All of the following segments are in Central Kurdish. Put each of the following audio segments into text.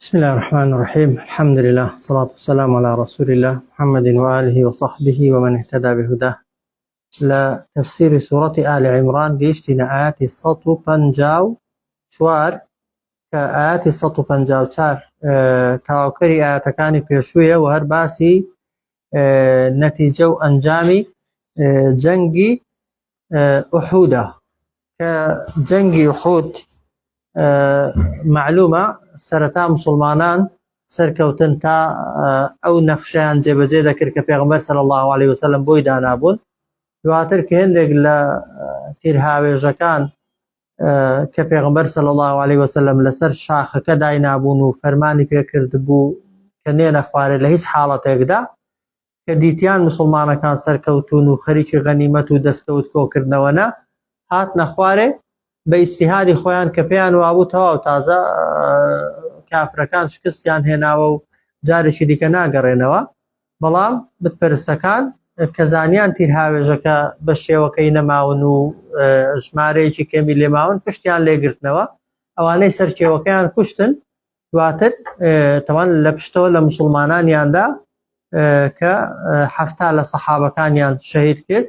بسم الله الرحمن الرحيم الحمد لله الصلاة والسلام على رسول الله محمد وآله وصحبه ومن اهتدى بهداه لە تەفسیری سوڕەتی ئالی عیمڕان گەیشتینە ئایەتی 154 کە ئایەتی 154 تەواوکەری ئایەتەکانی پێشوویە و هەر باسی نەتیجە و ئەنجامی جەنگی ئوحودە کە جەنگی ئوحود مەعلومە سەرەتا مسلمانان سەرکەوتن تا ئەو نەخشەیان جێبەجێ دەکرد کە پێغمبەر صلی الله علیه وسلم بۆی دانابوون دواتر کە هێندێک لە تیرهاوێژەکان کە پێغمبەر صلی الله علیه وسلم لەسەر شاخەکە داینابوون و فەرمانی پێکرد بوو کە نێنە خوارێ لە هیچ حاڵەتێکدا کە دیتیان موسڵمانەکان سەرکەوتوون و خەریکی غەنیمەت و دەستکەوت کۆکردنەوەنە، هاتنە خوارێ بە ئیجتیهادی خۆیان کە پێیان وابوو تەواو تازە کافرەکان شکستیان هێناوە و جارێکی دیکە ناگەڕێنەوە، بەڵام بتپەرستەکان کە زانیان تیرهاوێژەکە بە شێوەکەی نەماون و ژمارەیەکی کەمی لێماون پشتیان لێگرتنەوە، ئەوانەی سەر کێوەکەیان کوشتن دواتر تەوان لە پشتەوە لە مسلمانانیاندا کە حەفتا لە سەحابەکانیان شەهید کرد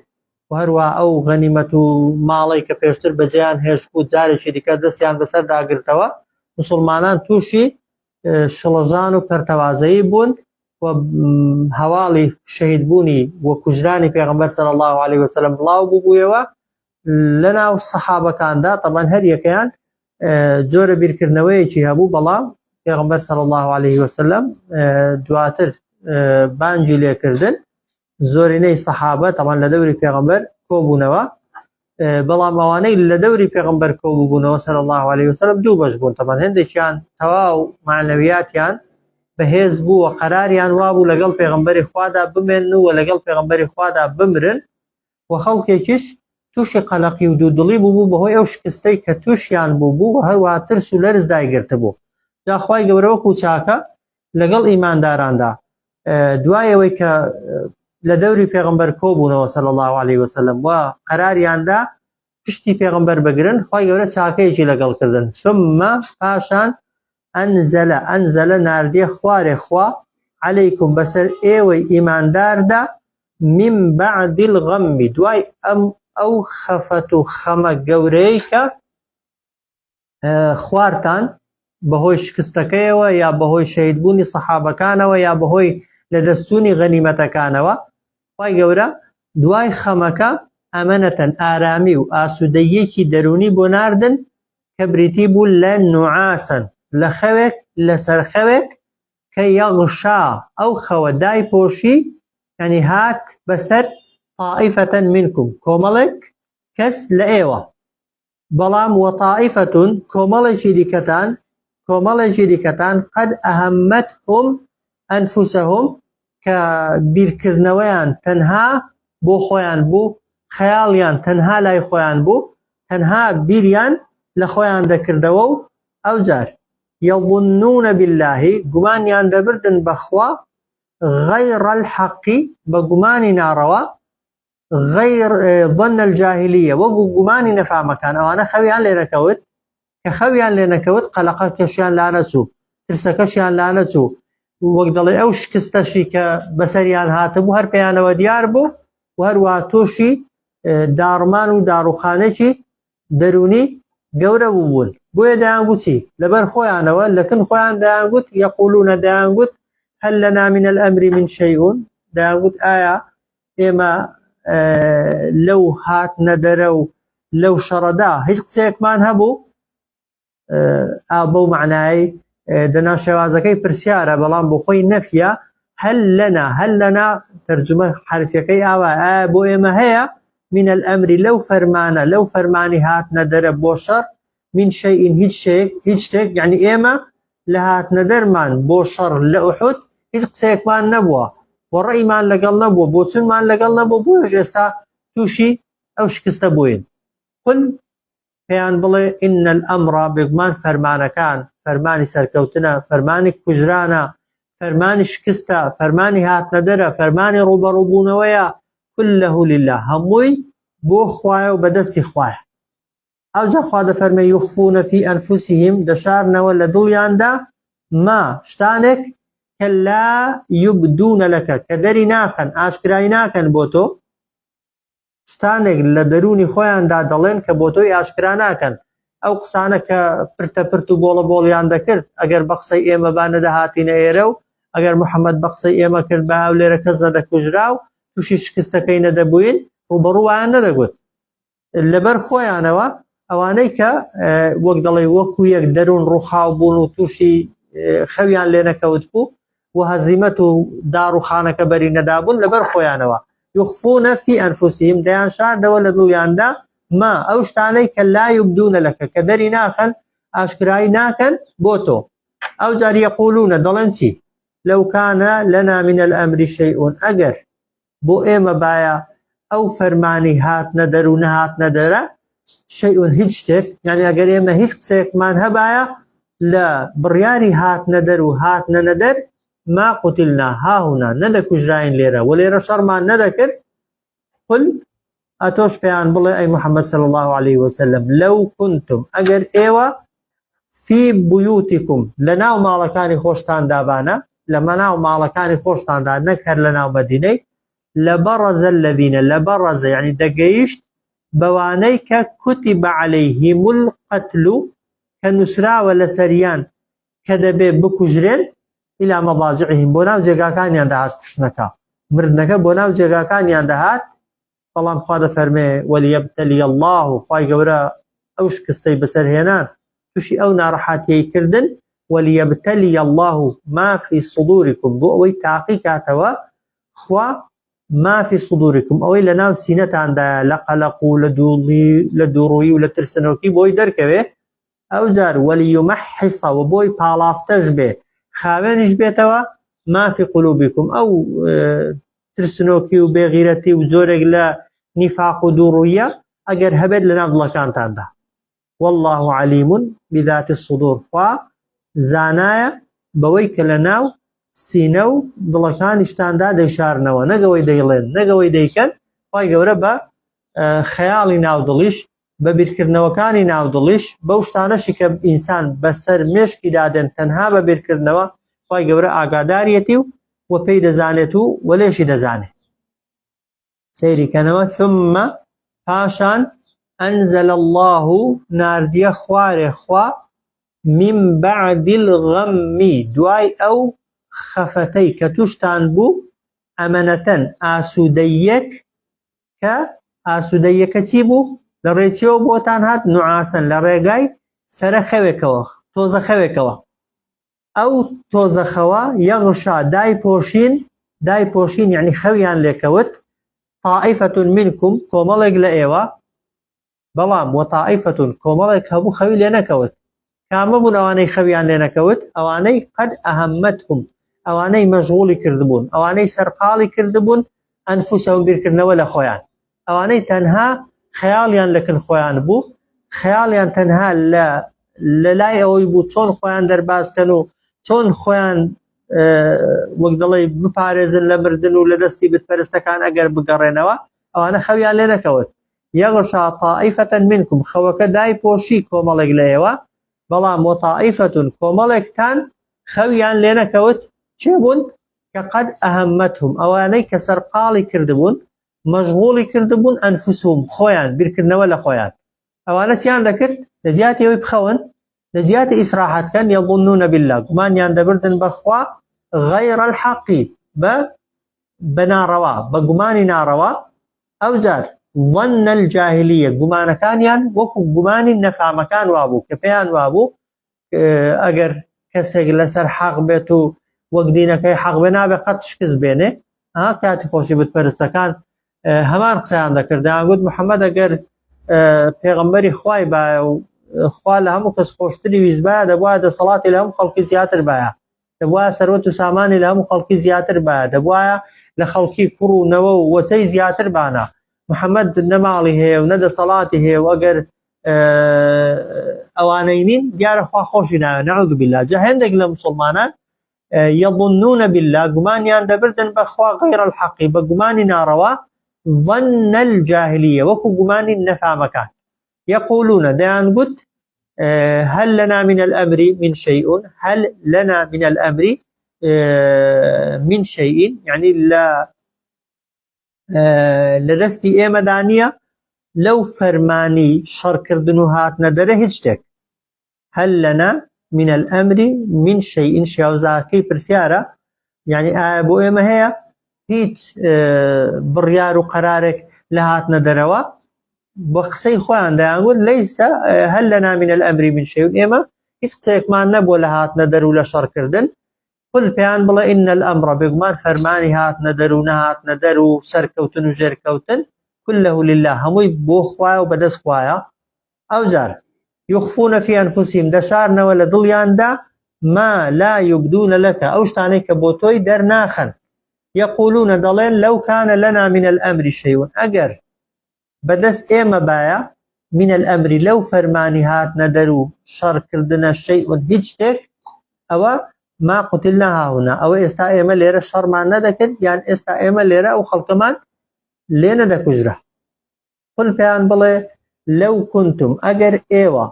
و هەروە ئەو غەنیمەت و ماڵی کە پێشتر بەجێیان هێشت بوو جارێکی دیکە دەستیان بەسەر داگرتەوە مسلمانان تووشی شڵەژان و پەرتەوازەیی بوون و هەواڵی شەهیدبوونی و کوژرانی پێغمبەر صلی الله علیه وسلم بڵاو بوویەوە لەناو سەحابەکاندا تەبەن هەر یەکەیان جۆرە بیرکردنەوەیەکی هەبوو بەڵام پێغمبەر صلی الله علیه وسلم دواتر بانگی لێکردن زۆرینەی سەحابە تەمان لە دەوری پێغمبەر کۆبوونەوە بەڵام ئەوانەی لە دەوری پێغمبەر کۆبوونەوە صلی الله علیه وسلم دوو بەش بوون تەمان هەندێکیان تەواو معنەویاتیان بەهێز بوو و قەراریان وابوو لەگەڵ پێغمبەری خوادا بمێن و لەگەڵ پێغمبەری خوادا بمرن و خەڵکێکیش تووشی قەلەقی و دوودڵی بووبوو بەهۆی ئەو شکستەی کە تووشیان بووبوو و هەروەها ترس و لەرز دایگرتبوو. جا خوای گەورە وەکو چاکە لەگەڵ ئیمانداراندا دوای ئەوەی کە لە دەوری پێغەمبەر کۆبوونەوە صلی الله علیه وسلم و قەراریاندا پشتی پێغەمبەر بگرن خوای گەورە چاکەیەکی لەگەڵ کردن ثم پاشان ئەنزلە ئەنزلە ناردیە خوارێ خوا علیکم بەسەر ئێوەی ئیمانداردا من بعد الغم دوای ئەم ئەو خەفەت و خەمە گەورەیەی کە خوارتان بەهۆی شکستەکەیەوە یا بەهۆی شەهیدبوونی سەحابەکانەوە یا بەهۆی لەدەستچوونی غەنیمەتەکانەوە خوای گەورە دوای خەمەکە ئەمەنەتەن ئارامی و ئاسوودەییەکی دەروونی بۆ ناردن کە بریتی بوو لە نوعاسەن لە خەوێک لەسەر خەوێک کە یغشا ئەو خەوە دایپۆشی یعنی هات بەسەر طائفة منکم کۆمەڵێک کەس لە ئێوە بەڵام وطائفة کۆمەڵێکی دیکەتان کۆمەڵێکی دیکەتان قد اهمتهم انفسهم کە بیرکردنەوەیان تەنها بۆ خۆیان بوو خەیاڵیان تەنها لای خۆیان بوو تەنها بیریان لە خۆیان دەکردەوە و ئەوجار یظنون باللە گومانیان دەبردن بە خوا غیر الحق بە گومانی ناڕەوا غیر ظن الجاهلیە وەکو گومانی نەفامەکان ئەوانە خەویان لێ نەکەوت کە خەویان لێ نەکەوت قەلەقەکەشیان لا نەچوو ترسەکەشیان لا نەچوو وەک دەڵێ ئەو شکستەشی کە بەسەریان هاتبوو هەر پێیانەوە دیار بوو و هەروە تۆشی داڕمان و داڕوخانێکی دەروونی گەورە بووبوون بۆیە دەیانگوت چی لەبەر خۆیانەوە لەکن خۆیان دەیانگوت یەقولون دەیانگوت هل لنا من الامر من شيء دەیانگوت ئایا ئێمە لەو هاتنە دەرە و لەو شەڕەدا هیچ قسەیەکمان هەبوو ئا بەو معنای دەنا شێوازەکەی پرسیارە بەڵام بۆ خۆی نەفیە هل لنا هل لنا ترجمە حرفەکەی ئاوا ئایا بۆ ئێمە هەیە من الأمر لەو فەرمانە لەو فەرمانی هاتنە دەرە بۆ شەڕ من شيء هیچ شتێک هیچ شتێک یعنی ئێمە لە هاتنە دەرمان بۆ شەڕ لە ئوحود هیچ قسەیەکمان نەبووە و ڕێیمان لەگەڵ نەبووە بۆچونمان لەگەڵ نەبوو بۆیش ئێستا تووشی ئەو شکستە بووین قل پێیان بڵێ ان الامر بێگومان فەرمانەکان فەرمانی سەرکەوتنە فەرمانی کوژرانە فەرمانی شکستە فەرمانی هاتنەدەرە فەرمانی ڕووبەڕووبوونەوەیە كله لله هەمووی بۆ خوایە و بەدەستی خوایە ئەوجا خوا دەفەرمێ یخفون فی انفسهم دەشارنەوە لە دڵیاندا. ما شتانێک کە لا یبدون لك کە دەری ناخەن ئاشکرای ناکەن بۆ تۆ شتانێک لە دەروونی خۆیاندا دەڵێن کە بۆ تۆی ئاشکرا ناکەن. ئەو قسانە کە پرتە پرت و بۆڵە بۆڵیان دەکرد، ئەگەر بە قسەی ئێمە با نەدەهاتینە ئێرە و ئەگەر محەممەد بە قسەی ئێمە کرد با ئەو لێرە کەس نەدەکوژرا و تووشی شکستەکەی نەدەبووین، ڕووبەڕوو وایان نەدەگوت. لەبەر خۆیانەوە ئەوانەی کە وەک دەڵێ وەکو یەک دەروون ڕووخاو بوون و تووشی خەویان لێ نەکەوت بوو و هەزیمەت و داڕوخانەکە بەری نەدابوون لەبەر خۆیانەوە یخفون فی انفسهم دەیان شاردەوە لە دڵیاندا ما ئەو شتانەی کە لا یبدون لك کە دەری ناخەن ئاشکرای ناکەن بۆ تۆ ئەو جار یقولون دەڵێن چی لو كان لنا من الامر شيء ئەگەر بۆ ئێمە بایە ئەو فەرمانی هاتنە دەر و نەهاتنە دەرە شيء هیچ شتێک یعنی ئەگەر ئێمە هیچ قسەیەکمان هەبایە لە بڕیاری هاتنە دەر و هاتنە نەدەر ما قتلنا هاهنا نەدەکوژراین لێرە و لێرە شەڕمان نەدەکرد قل ئەتۆش پێیان بڵێ ئەی محەممەد صلی الله عليه وسلم لو كنتم ئەگەر ئێوە فی بیوتکم لە ناو ماڵەکانی خۆشتان دابانە لە مەناو ماڵەکانی خۆشتاندا نەک هەر لە ناو مەدینەی لە بەڕەزە الذین لە بەڕەزە یعنی دەگەیشت بەوانەی کە کتب علیهم القتل کە نووسراوە لەسەریان کە دەبێ بکوژرێن إلى مضاجعهم بۆ ناو جێگاکانیان دەهات کوشتنەکە مردنەکە بۆ ناو جێگاکانیان دەهات بەڵام خوا دەفەرمێ وليبتلي الله خوای گەورە ئەو شکستەی بەسەرهێنان تووشی ئەو ناڕەحاتیەی کردن وليبتلي الله ما في صدوركم بۆ ئەوەی تاقی کاتەوە خوا ما في صدوركم ئەوەی لە ناو سینەتاندایە لە قەلەق و لە دووڵی لە دووڕووی و لە ترسنۆکی بۆی دەرکەوێ ئەوجار وليمحص و بۆی پاڵافتەش بێ خاوێنیش بێتەوە ما في قلوبكم ئەو ترسنۆکی و بێغیرەتی و جۆرێک لە نیفاق و دووڕوویە ئەگەر هەبێت لە ناو دڵەکانتاندا والله علیم بذات الصدور خوا زانایە بەوەی کە لە ناو سینە و دڵەکانیشتاندا دەیشارنەوە نەگەوەی دەیڵێن نەگەوەی دەیکەن خوای گەورە بە خەیاڵی ناو دڵیش بە بیرکردنەوەکانی ناو دڵیش بەو شتانەشی کە ئینسان بەسەر مێشکی دادێن تەنها بە بیرکردنەوە خوای گەورە ئاگاداریەتی و و پێی دەزانێت و و لێشی دەزانێت سەیری کەنەوە ثم پاشان أنزل الله ناردیە خوارێ خوا من بعد الغم دوای ئەو خەفەتەی کە توشتان بوو ئەمەنەتەن ئاسوودەیەک کە ئاسوودەیەکە چی بوو لە ڕێچیەوە بۆتان هات نوعاسن لە ڕێگای سەرە خەوێکەوە تۆزە خەوێکەوە ئەو تۆزە خەوە یغشا دایپۆشین دایپۆشین یعنی خەویان لێکەوت طائفة منكم کۆمەڵێک لە ئێوە بەڵام وطائفة کۆمەڵێک هەبوو خەوی لێ نەکەوت کامە بوون ئەوانەی خەویان لێ نەکەوت ئەوانەی قد أهمتهم ئەوانەی مەشغوڵی کردبوون ئەوانەی سەرقاڵی کردبوون أنفسهم بیرکردنەوە لە خۆیان ئەوانەی تەنها خەیاڵیان لەکن خۆیان بوو خەیاڵیان تەنها لە لە لای ئەوەی بوو چۆن خۆیان دەرباز کەن و چۆن خۆیان وەک دەڵێ بپارێزن لە مردن و لە دەستی بتپەرستەکان ئەگەر بگەڕێنەوە ئەوانە خەویان لێ نەکەوت يغشى طائفة منكم خەوەکە دای پۆشی کۆمەڵێک لە ئێوە بەڵام وطائفة کۆمەڵێکتان خەویان لێ نەکەوت چێ بوون کە قد أهمتهم ئەوانەی کە سەرقاڵی کردبوون مەشغوڵی کردبوون أنفسهم خۆیان بیرکردنەوە لە خۆیان ئەوانە چیان دەکرد لە جیاتی ئەوەی بخەون لە جیاتی ئیسراحەت کەن يظنون بالله گومانیان دەبردن بەخوا غير الحق بە بە ناڕەوا بە گومانی ناڕەوا ئەوجار ظن الجاهلیە گومانەکانیان وەکو گومانی نەفامەکان وابوو کە پێیان وابوو ئەگەر کەسێک لەسەر حەق بێت و وەک دینەکەی حەق بێ نابێ قەت شکست بێنێ ها کاتی خۆشی بتپەرستەکان هەمان قسەیان دەکرد دەیانگوت محەممەد ئەگەر پێغەمبەری خوای باە و خوا لە هەموو کەس خۆشتری ویستبایە دەبووە دەسەڵاتی لە هەموو خەڵکی زیاتر باە دەبووە سەروەت و سامانی لە هەموو خەڵکی زیاتر باە دەبووە لە خەڵکی کوڕ و نەوە و وەچەی زیاتر بانە محەممەد نەماڵی هەیە و نە دەسەڵاتی هەیە و ئەگەر ئەوانەی نین دیارە خوا خۆشی ناوێ نعوذ بالله جا هێندێک لە مسلمانان يظنون بالله گومانیان دەبردن بەخوا غير الحق بە گومانی ناڕەوا ظن الجاهلية وەکو گومانی نەفامەکان يقولون دەیان گوت. هل لنا من الأمر من شيء هل لنا من الأمر من شيء یعنی لە لە دەستی ئێمەدا نییە لەو فەرمانی شەڕکردن و هاتنە دەرە هیچ شتێک هل لنا من الأمر من شيء شێوازاکەی پرسیارە یعنی ئایا بۆ ئێمە هەیە هیچ بڕیار و قەرارێک لە هاتنە دەرەوە؟ بە قسەی خۆیان دەیانگوت ليس هل لنا من الأمر من شيء ئێمە هیچ قسەیەکمان نەبووە لە هاتنە دەر و لە شەڕکردن. قل پێیان بڵێ إن الأمر بێگومان فەرمانی هاتنە دەر و نەهاتنە دەر و سەرکەوتن و ژێرکەوتن كله لله هەمووی بۆ خوایە و بەدەست خوایە. ئەوجار يخفون في أنفسهم دەشارنەوە لە دڵیاندا ما لا يبدون لك ئەو شتانەی کە بۆ تۆی دەرناخەن. يقولون دەڵێن لو كان لنا من الأمر شيء ئەگەر بەدەست ئێمە بایە من الأمر لەو فەرمانی هاتنە دەر و شەڕکردنە شيء هیچ شتێک ئەوە ما قتلنا هاهنا ئەوە ئێستا ئێمە لێرە شەڕمان نەدەکرد یان ئێستا ئێمە لێرە ئەو خەڵکەمان لێ نەدەکوژرا. قل پێیان بڵێ لو كنتم ئەگەر ئێوە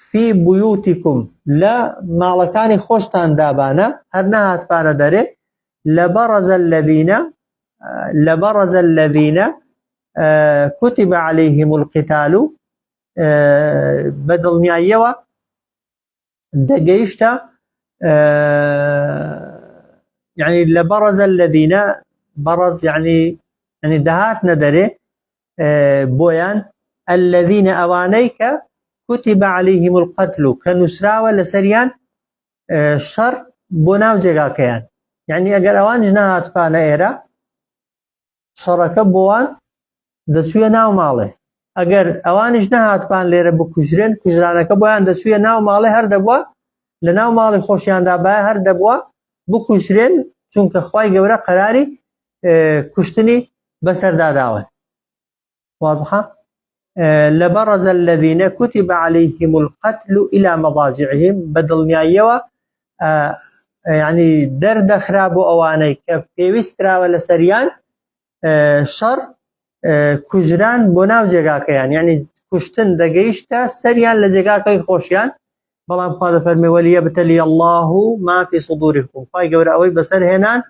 في بيوتكم لە ماڵەکانی خۆشتان دابانە هەر نەهاتبانە دەرێ لبرز الذين لبرز الذين كتب عليهم القتال بە دڵنیاییەوە دەگەیشتە یعنی لبرز الذين برز یعنی یعنی دەهاتنە دەرێ بۆیان الذين ئەوانەی کە كتب عليهم القتل کە نووسراوە لەسەریان شەڕ بۆ ناو جێگاکەیان یعنی ئەگەر ئەوانیش نەهاتبانە ئێرە شەڕەکە بۆوان دەچووە ناو ماڵێ ئەگەر ئەوانیش نەهاتبان لێرە بکوژرێن کوژرانەکە بۆیان دەچووە ناو ماڵێ هەر دەبووە لە ناو ماڵی خۆشیاندا باە هەر دەبووە بکوژرێن چونکە خوای گەورە قەراری کوشتنی بەسەردا داوە. واضحە؟ لبرز الذين كتب عليهم القتل إلى مضاجعهم بە دڵنیاییەوە یعنی دەردەخرا بۆ ئەوانەی کە پێویست کراوە لەسەریان شەڕ کوژران بۆ ناو جێگاکەیان یعنی کوشتن دەگەیشتە سەریان لە جێگاکەی خۆشیان بەڵام خوا دەفەرمێ وليبتلي الله ما في صدوركم خوای گەورە ئەوەی بەسەر هێنان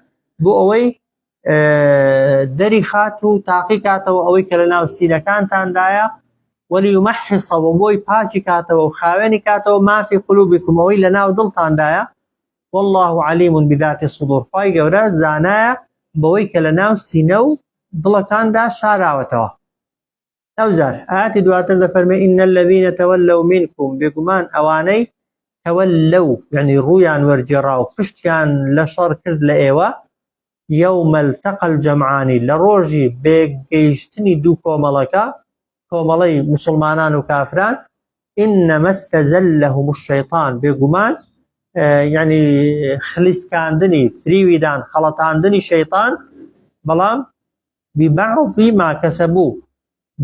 بۆ ئەوەی دەری خات و تاقی کاتەوە ئەوەی کە لە ناو سینەکانتاندایە وليمحص بۆی پاکی کاتەوە و خاوێنی کاتەوە ما في قلوبكم ئەوەی لە ناو دڵتاندایە والله عليم بذات الصدور خوای گەورە زانایە بەوەی کە لە ناو سینە و دڵەکاندا شاراوەتەوە. ئەوجار ئاتی دواتر دەفەرمێ إن الذين تولوا منكم بێگومان ئەوانەی تولوا یعنی ڕوویان وەرگێڕا و پشتیان لە شەڕ کرد لە ئێوە يوم التقى الجمعان لە ڕۆژی بێگەیشتنی دوو کۆمەڵەکە کۆمەڵەی مسلمانان و کافران إنما استزلهم الشيطان بێگومان یعنی خلیسکاندنی فریویدان خەڵەتاندنی شەیطان بەڵام ببعض ما كسبوا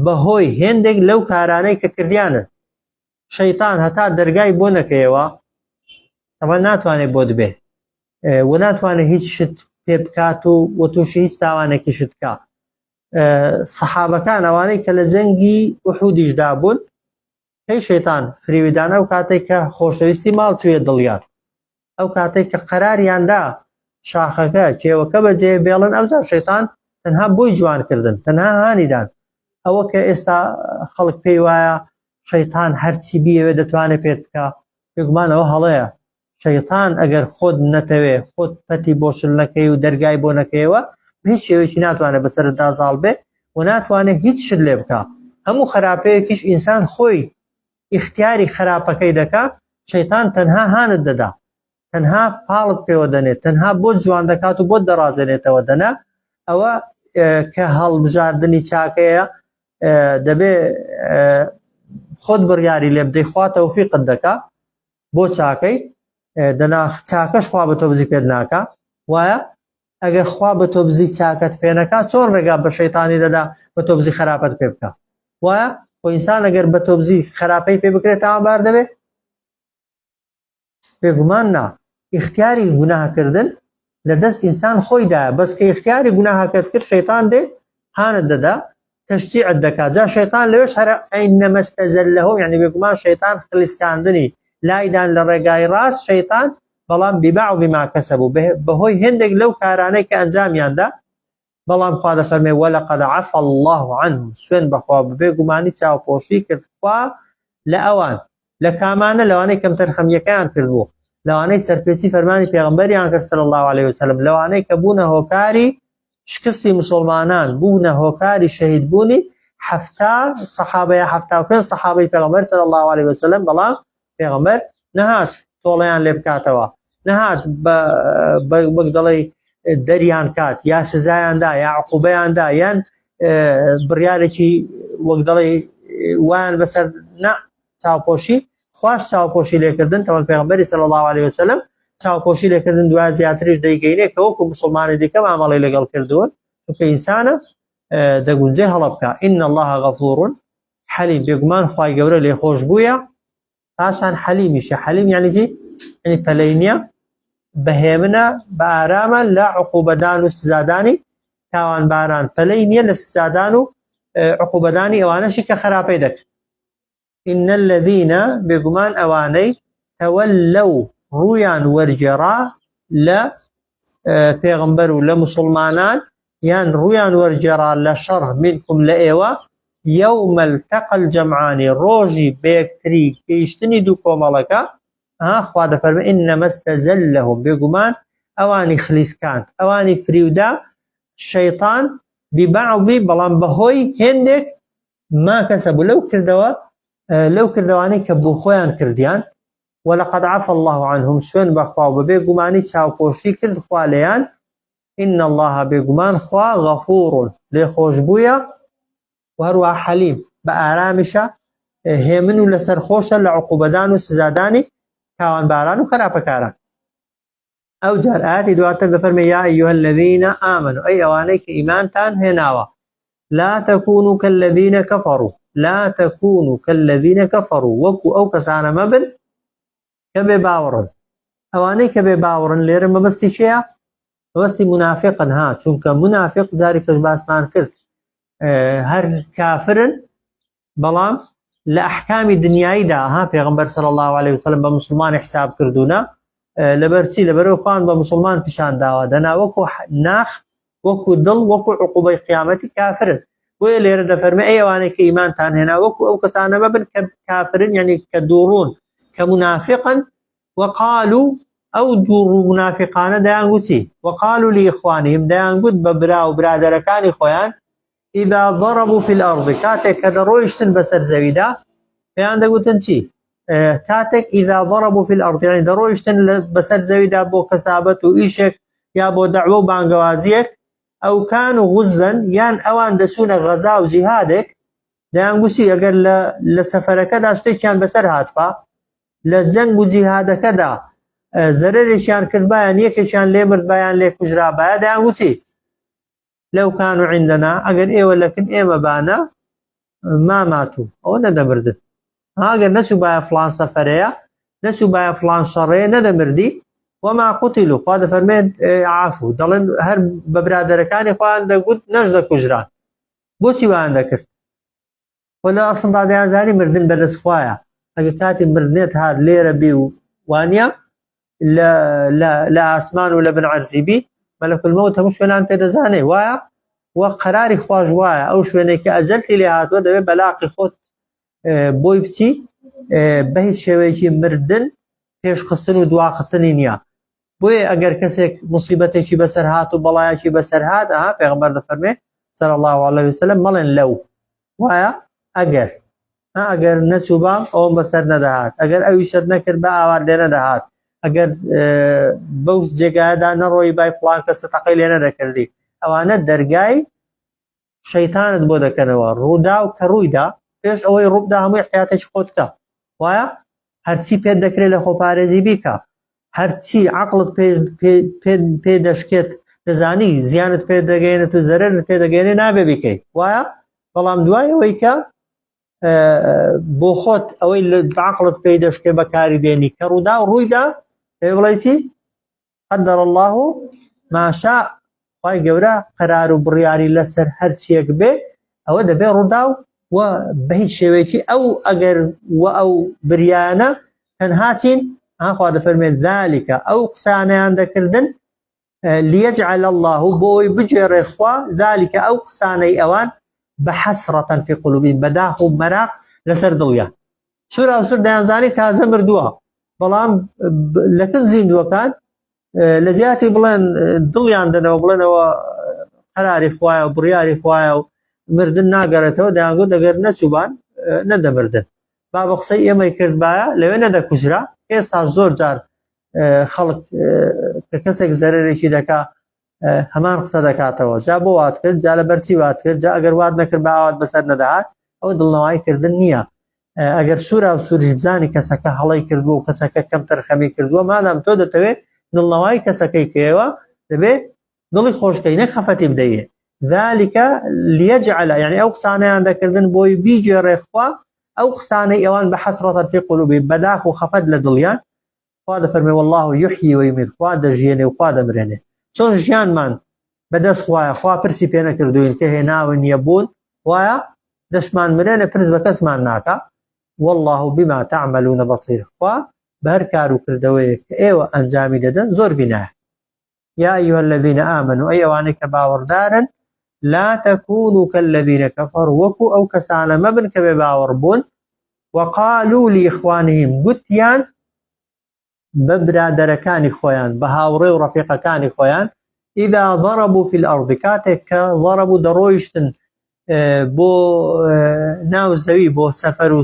بەهۆی هێندێک لەو کارانەی کە کردیانن. شەیتان هەتا دەرگای بۆ نەکەیەوە تەبعەن ناتوانێت بۆت بێ و ناتوانێت هیچ شت پێ بکات و و تووشی هیچ تاوانێکی شت بکا. سەحابەکان ئەوانەی کە لە جەنگی ئوحودیشدا بوون هەی شەیتان فریویدان ئەو کاتێک کە خۆشەویستی ماڵ چوویە دڵیان ئەو کاتێک کە قەراریاندا شاخەکە کێوەکە بەجێ بێڵن ئەوجا شەیتان تەنها بۆی جوان کردن تەنها هانیدان ئەوە کە ئێستا خەڵک پێی وایە شەیتان هەرچی بیەوێ دەتوانێت پێت بکە بێگومان ئەوە هەڵەیە شەیتان ئەگەر خۆت نەتەوێ خۆت پەتی بۆ شل نەکەی و دەرگای بۆ نەکەیەوە هیچ شێوەیەکی ناتوانێت بەسەرتدا زاڵ بێ و ناتوانێت هیچ شت لێ بکا. هەموو خراپەیەکیش ئینسان خۆی ئیختیاری خراپەکەی دەکا، شەیتان تەنها هانت دەدا، تەنها پاڵت پێوە دەنێت، تەنها بۆت جوان دەکات و بۆت دەڕازێنێتەوە، دەنا ئەوە کە هەڵبژاردنی چاکەیە دەبێ خۆت بڕیاری لێ بدەی، خوا تەوفیقت دەکا بۆ چاکەی، دەنا چاکەش خوا بە تۆبزی پێت ناکا، وایە؟ ئەگەر خوا بە تۆبزی چاکەت پێ نەکا چۆن ڕێگا بە شەیتانی دەدا بە تۆبزی خراپەت پێ بکا؟ وایە؟ خۆ ئینسان ئەگەر بە تۆبزی خراپەی پێ بکرێت تاوانبار دەبێت؟ بێگومان نا. ئیختیاری گوناهکردن لە دەست ئینسان خۆیدایە، بەس کە ئیختیاری گوناهەکەت کرد شەیتان دێ هانت دەدا. تەشجیعت دەکات جا شەیتان لەوێش هەر ئینما استزلهم یعنی بێگومان شەیتان خلیسکاندنی لایدان لە ڕێگای ڕاست شەیتان بەڵام ببعض ما کەسەبوو بەهۆی هێندێک لەو کارانەی کە ئەنجامیاندا بەڵام خوا دەفەرمێ ولقد عفا الله عنهم سوێن بەخوا بەبێ گومانی چاوپۆشی کرد خوا لە ئەوان لە کامانە لەوانەی کەمتەرخەمیەکەیان کردبوو لەوانەی سەرپێچی فەرمانی پێغەمبەریان کرد صلی الله علیه وسلم لەوانەی کە بوونە هۆکاری شکستی مسلمانان بوونە هۆکاری شەهید بوونی 70 سەحابە یا 75 سەحابەی پێغەمبەر صلی الله علیه وسلم بەڵام پێغەمبەر نەهات تۆڵەیان لێ بکاتەوە نەهات وەک دەڵێ دەریان کات یا سزایاندا یا عقوبەیاندا یان بڕیارێکی وەک دەڵێ وایان بەسەر نا چاوپۆشی خواش چاوپۆشی لێکردن تەوان پێغەمبەری صلی الله علیه وسلم چاوپۆشی لێکردن دوا زیاتریش دەیگەینێ کە وەکو مسلمانی دیکە مامەڵەی لەگەڵ کردوون چونکە ئینسانە دەگونجێ هەڵە بکە إن الله غفور حلیم بێگومان خوای گەورە لێخۆش بوویە پاشان حەلیمیشە حەلیم یعنی چی یعنی پەلەی نییە بەهێمنە بە ئارامە لە عقوبەدان و سزادانی تاوانباران پەلەی نییە لە سزادان و عقوبەدانی ئەوانەشی کە خراپەی دەکەن إن الذين بێگومان ئەوانەی تەوەلەو ڕوویان وەرگێڕا لە پێغمبەر و لە مسلمانان یان ڕوویان وەرگێڕا لە شەڕ منکم لە ئێوە يوم التقى الجمعان ڕۆژی بەیەکتری گەیشتنی دوو کۆمەڵەکە ها خوا دەفەرمێ إنما استزلهم بێگومان ئەوانی خلیسکاند ئەوانی فریودا شەیطان ببعض بەڵام بەهۆی هێندێک ما کەسەبوو لەو کردەوە لەو کردەوانەی کە بۆ خۆیان کردیان ولقد عفا الله عنهم سوێن بەخوا و بەبێ گومانی چاوپۆشی کرد خوا لێیان إن الله بێگومان خوا غەفور لێخۆشبوویە و هەروەها حەلیم بە ئارامیشە هێمن و لەسەر خۆشە لە عقوبەدان و سزادانی تاوانباران و خراپەکاران ئەو جار ئاەتی دواتر دەفەرمێ یا أيها الذين آمنوا ئەی ئەوانەی کە ئیمانتان هێناوە لا تكونوا كالذين كفروا لا تكونوا كالذين كفروا وەکو ئەو کەسانە مەبن کە بێ باوەڕن ئەوانەی کە بێ باوەڕن لێرە مەبەستی چییە مەبەستی منافقن ها چونکە منافق جاری کەش باسمان کرد هەر کافرن بەڵام لە ئەحکامی دنیاییدا ها پێغمبەر صلی الله علیه وسلم بە مسلمان حساب کردوونە لەبەر چی لەبەرەوە خوان بە مسلمان پیشان داوە دەنا وەکو ناخ وەکو دڵ وەکو عقوبەی قیامەتی کافرن بۆیە لێرە دەفەرمێ ئەی ئەوانەی کە ئیمانتان هێنا وەکو ئەو کەسانە مەبن کە کافرن یعنی کە دووڕوون کە منافقن وقالوا ئەو دووڕوو منافقانە دەیانگوت چی وقالوا لإخوانهم دەیانگوت بە برا و برادەرەکانی خۆیان إذا ضربوا في الأرض کاتێک کە دەڕۆیشتن بەسەر زەویدا پێیان دەگوتن چی کاتێک إذا ضربوا في الأرض یعنی دەڕۆیشتن بەسەر زەویدا بۆ کەسابەت و ئیشێک یا بۆ دەعوە و بانگەوازیەک ئەو کان و غزەن یان ئەوان دەچوونە غەزا و جیهادێک دەیانگوتی ئەگەر لە سەفەرەکەدا شتێکیان بەسەر هاتبا لە جەنگ و جیهادەکەدا زەرەرێکیان کردبایان یەکێکیان لێ مردبایان لێ کوژرابایە دەیانگوتی لو كانوا عندنا ئەگەر ئێوە لەکن ئێمە بانە ما ماتوا ئەوە نەدەمردن ئەگەر نەچوو باە فلان سەفەرەیە نەچوو باە فلان شەڕەیە نەدەمردی وما قتلوا خوا دەفەرمێت عافو دەڵێن هەر بە برادەرەکانی خۆیان دەگوت نەش دەکوژران بۆچی وایان دەکرد خۆ لە ئەسڵدا دەیانزانی مردن بەدەست خوایە ئەگە کاتی مردنێت هات لێرە بی و وانە لە ئاسمان و لە بن عەرزی بی مەلەک المەوت هەموو شوێنان پێ دەزانێ وایە وە قەراری خواش وایە ئەو شوێنێک کە ئەجەلتی لێ هاتووە دەبێت بەلاقی خۆت بۆی بچی بە هیچ شێوەیەکی مردن پێشخستن و دواخستنی نییە بۆیە ئەگەر کەسێک مصیبەتێکی بەسەر هات و بەڵایەکی بەسەر هات ئەها پێغەمبەر دەفەرمێ صلی الله علیه وسلم مەڵێن لەو وایە ئەگەر ئەگەر نەچووبام ئەوم بەسەر نەدەهات ئەگەر ئەوی شەر نەکرد بە ئاوار لێ نەدەهات ئەگەر بەو جێگایەدا نەڕۆی بای فڵان کەسە تەقەی لێ نەدەکردی ئەوانە دەرگای شەیتانت بۆ دەکەنەوە ڕووداو کە ڕوویدا پێش ئەوەی ڕووبدا هەموو احتیاتێکی خۆت بکە وایە هەرچی پێت دەکرێت لە خۆپارێزی بیکە هەرچی عقلت پێ دەشکێت دەزانی زیانت پێ دەگەێنێت و زەرەرت پێ دەگەێنێ نابێ بیکەیت وایە بەڵام دوای ئەوەی کە بۆ خۆت ئەوەی لە عقلت پێی دەشکێ بەکاری دێنی کە ڕوودا و ڕوویدا پێ بڵێ چی قدر الله ما شاء خوای گەورە قەرار و بڕیاری لەسەر هەرچیەک بێ ئەوە دەبێ ڕوودا و بە هیچ شێوەیەکی ئەو ئەگەر و ئەو بریانە تەنها چین ئاخوا دەفەرمێت ذلك ئەو قسانیان دەکردن ليجعل الله بۆی بگێڕێ خوا ذلك ئەو قسانەی ئەوان بە حەسرەتەن في قلوبهم بەداخ و مەراق لەسەر دڵیان سوورا و سوور دەیانزانی تازە مردووە بەڵام لەکن زیندووەکان لە جیاتی بڵێن دڵیان دەنەوە بڵێنەوە قەراری خوایە و بڕیاری خوایە و مردن ناگەڕێتەوە دەیانگوت ئەگەر نەچووبان نەدەمردن با بە قسەی ئێمەی کردبایە لەوێ نەدەکوژرا ئێستا زۆر جار خەڵک کە کەسێک زەرەرێکی دەکا هەمان قسە دەکاتەوە جا بۆ وات کرد جا لە بەرچی وات کرد جا ئەگەر وات نەکرد بە ئاوات بەسەر نەدەهات ئەو دڵنەوایی کردن نییە ئەگەر سوورا و سووریش بزانی کەسەکە هەڵەی کردووە و کەسەکە کەم تەرخەمی کردووە مادام تۆ دەتەوێت دڵنەوایی کەسەکەی کەیەوە دەبێت دڵی خۆشکەی نەک خەفەتی بدەیێ ذلك ليجعل يعني ئەو قسانەیان دەکردن بۆی بیگێڕێ خوا ئەو قسانەی ئەوان بە حەسرەتە في قلوبهم بەداخ و خەفەت لە دڵیان خوا دەفەرمێ والله یحیی و یمیت خوا دەژیێنێ و خوا دەمرێنێ چۆن ژیانمان بەدەست خوایە خوا پرسی پێ نەکردوین کە هێناون نیە بوون وایە دەشمان مرێنە پرس بە کەسمان ناکا والله بما تعملون بصیر خوا بە هەر کار و کردەوەیەک کە ئێوە ئەنجامی دەدەن زۆر بینایە یا أيها الذين آمنوا ئەی ئەوانەی کە باوەڕدارن لا تكونوا كالذين كفروا وەکو ئەو کەسانە مەبن کە بێ باوەڕ بوون وقالوا لإخوانهم گوتیان بە برادەرەکانی خۆیان بە هاوڕێ و ڕەفیقەکانی خۆیان إذا ضربوا في الأرض کاتێک کە ضربوا دەڕۆیشتن بۆ ناو زەوی بۆ سەفەر و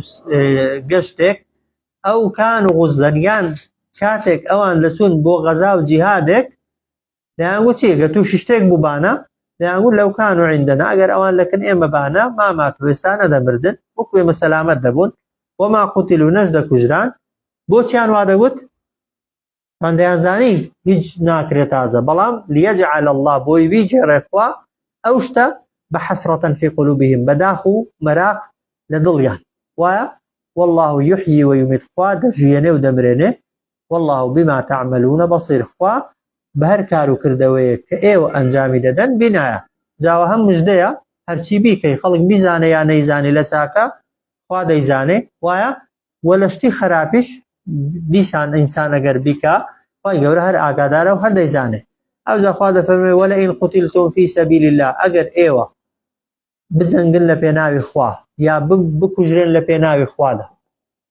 گەشتێک ئەو کان و غزەن یان کاتێک ئەوان دەچوون بۆ غەزا و جیهادێک دەیانگوت چی گە تووشی شتێک بووبانە دەیانگوت لو كانوا عندنا ئەگەر ئەوان لەکن ئێمە بانە ما ماتوا ئێستا نەدەمردن وەکو ئێمە سەلامەت دەبوون وما قتلوا نەش دەکوژران بۆچیان وا دەگوت من دەیانزانی هیچ ناکرێت تازە بەڵام ليجعل الله بۆی بیگێڕێ خوا ئەو شتە بە حسرة في قلوبهم بەداخ و مەراق لە دڵیان وایە والله يحيي ويميت خوا دەژیێنێ و دەمرێنێ والله بما تعملون بصير خوا بە هەر کار و کردەوەیەک کە ئێوە ئەنجامی دەدەن بینایە جاوە هەم مژدەیە هەرچی بیکەی خەڵک بیزانێ یا نەیزانێ لە چاکە خوا دەیزانێ وایە وە لە شتی خراپیش دیسان ئینسان ئەگەر بیکا خوای گەورە هەر ئاگادارە و هەر دەیزانێ ئەوجا خوا دەفەرموێ ولئن قتلتم في سبيل الله ئەگەر ئێوە بجەنگن لە پێناوی خوا یا بکوژرێن لە پێناوی خوادا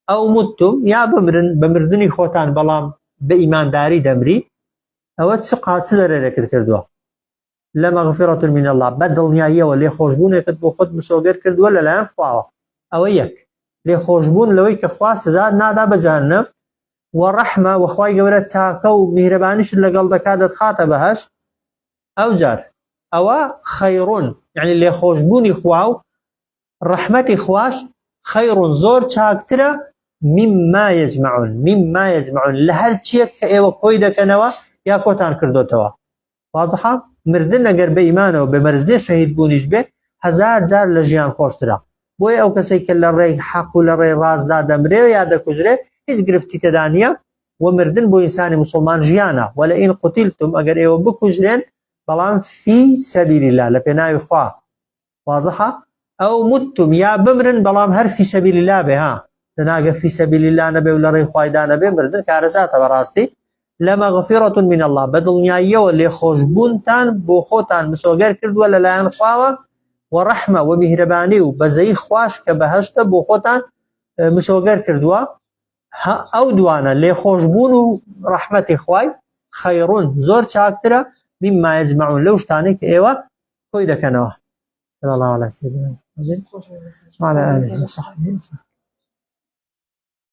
ئەو متتم یا بمرن بە مردنی خۆتان بەڵام بە ئیمانداری دەمری ئەوە چ قاچ زەرەرێکت کردووە لمغفرة من اللە بە دڵنیاییەوە لێخۆشبوونێکت بۆ خۆت مسۆگەر کردووە لەلایەن خواوە ئەوە یەک لێخۆشبوون لەوەی کە خوا سزات نادا بە جەهەنەم و ڕەحمە و خوای گەورە چاکە و میهرەبانیشت لەگەڵ دەکات دەتخاتە بەهەشت ئەوجار ئەوە خەیڕون یعنی لێخۆشبوونی خوا و ڕەحمەتی خواش خەیڕون زۆر چاکترە مما یجمعون مما یجمعون لە هەر چیەک کە ئێوە کۆی دەکەنەوە یا کۆتان کردوتەوە وازحە؟ مردن ئەگەر بە ئیمانەوە بێ مەرج نیە شەهید بوونیش بێ هەزار جار لە ژیان خۆشترە بۆیە ئەو کەسەی کە لە ڕێی حەق و لە ڕێی ڕاستدا دەمرێ یا دەکوژرێ هیچ گرفتی تێدا نییە و مردن بۆ ئینسانی موسڵمان ژیانە ولئن قتلتم ئەگەر ئێوە بکوژرێن بەڵام في سبيل الله لە پێناوی خوا وازحە ئەو متتم یا بمرن بەڵام هەر في سبيل الله بێ ها دەناگە في سبيل الله نەبێ و لە ڕێی خوایدا نەبێ مردن کارەساتە بەڕاستی لمغفرة من الله بە دڵنیاییەوە لێخۆشبوونتان بۆ خۆتان مسۆگەر کردووە لەلایەن خواوە و ڕەحمە و میهرەبانی و بەزەیی خواش کە بەهەشتە بۆ خۆتان مسۆگەر کردووە ئەو دوانە لێخۆشبوون و ڕەحمەتی خوای خەیڕون زۆر چاکترە مما یجمعون لەو شتانەی کە ئێوە کۆی دەکەنەوە. صلى الله على سيدنا محمد وعلى آله وصحبه وسلم.